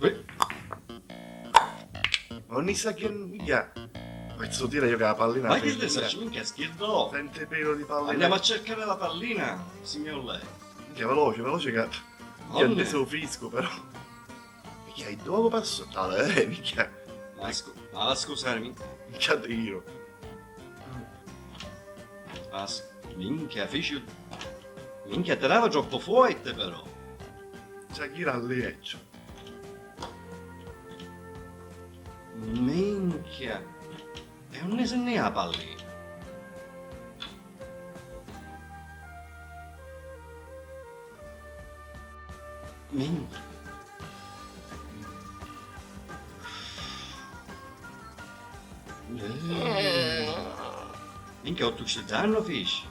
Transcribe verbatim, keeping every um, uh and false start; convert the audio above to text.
Ui. Ma non sa che minchia. Pezzo tira io che la pallina. Ma che ne saccio, minchia, schirdo. Sente pelo di pallina. Andiamo a cercare la pallina, signor lei. Minchia, veloce, veloce che. Io ho inteso fisco, però. Minchia, hai due passo tale, eh, minchia. Ma scu-, ma scusami. Minchia, tiro. As-, minchia, fici-, minchia, tirava troppo forte, però. C'è chi era lì, ecco. Minchia. E unni si nni a pallina? Minchia. Minchia, ottu ci dannu, fici.